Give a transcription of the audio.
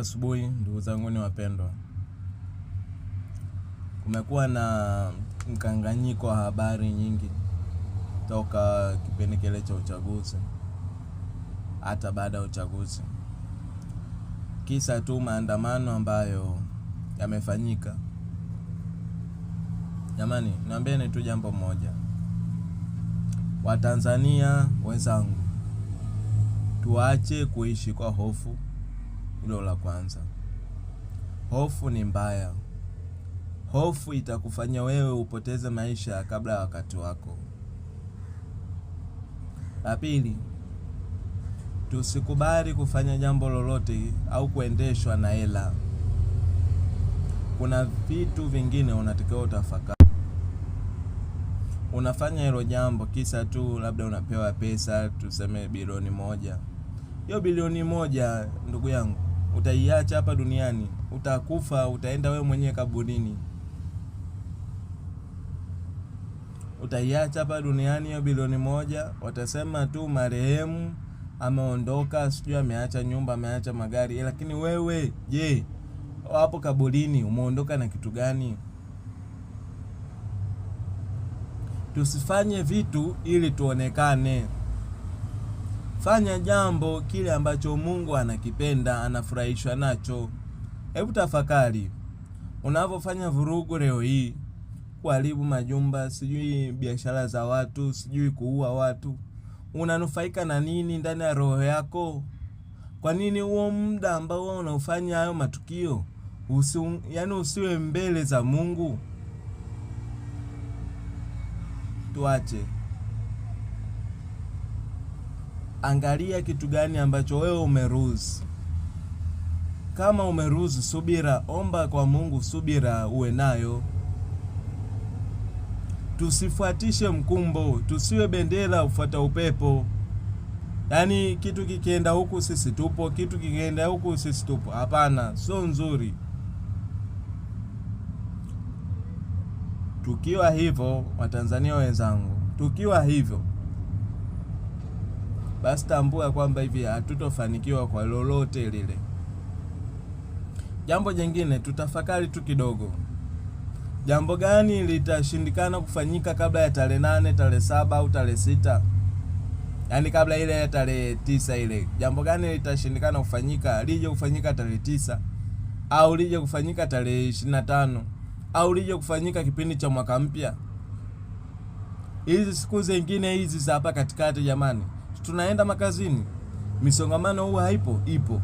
Asubuhi ndugu zangu ni wapendwa, kumekuwa na mkanganyiko wa habari nyingi toka kipindi kile cha uchaguzi hata baada ya uchaguzi, kisa tu maandamano ambayo yamefanyika. Jamani, niambieni tu jambo moja, Watanzania wenzangu, tuache kuishi kwa hofu. Hilo la kwanza. Hofu ni mbaya. Hofu itakufanya wewe upoteze maisha kabla ya wakati wako. La pili, tusikubali kufanya jambo lolote au kuendeshwa na hela. Kuna vitu vingine unatakiwa utafakari. Unafanya hilo jambo kisa tu labda unapewa pesa, tuseme bilioni 1. Hiyo bilioni 1, ndugu yangu, utaiacha hapa duniani, utakufa, utaenda wewe mwenyewe kaburini. Utaiacha hapa duniani hiyo bilioni 1, watasema tu marehemu ameondoka, sijui ameacha nyumba, ameacha magari. Lakini wewe je, hapo kaburini umeondoka na kitu gani? Tusifanye vitu ili tuonekane. Fanya jambo kile ambacho Mungu anakipenda, anafurahishwa nacho. Hebu tafakari unavyofanya vurugu leo hii, kuharibu majumba, sijui biashara za watu, sijui kuua watu, unanufaika na nini ndani ya roho yako? Kwa nini huo muda ambao wewe unaufanya hayo matukio yaani usiwe mbele za Mungu? Tuache. Angalia kitu gani ambacho wewe umeruhusu. Kama umeruhusu subira, omba kwa Mungu subira uwe nayo. Tusifuatishe mkumbo, tusiwe bendera ufuata upepo. Yaani kitu kikienda huku sisi tupo, kitu kikienda huku sisi tupo. Hapana, sio nzuri. Tukiwa hivyo, Watanzania wenzangu, tukiwa hivyo, basi tambua kwamba hivi hatutofanikiwa kwa lolote lile. Jambo jingine, tutafakari tu kidogo. Jambo gani litashindikana kufanyika kabla ya tarehe 8, tarehe 7 au tarehe 6? Yaani kabla ile ya tarehe 9 ile. Jambo gani litashindikana kufanyika? Lije kufanyika tarehe 9 au lije kufanyika tarehe 25 au lije kufanyika kipindi cha mwaka mpya? Hizi siku zingine hizi za hapa katikati, jamani, tunaenda makazini, misongamano huwa haipo? Ipo.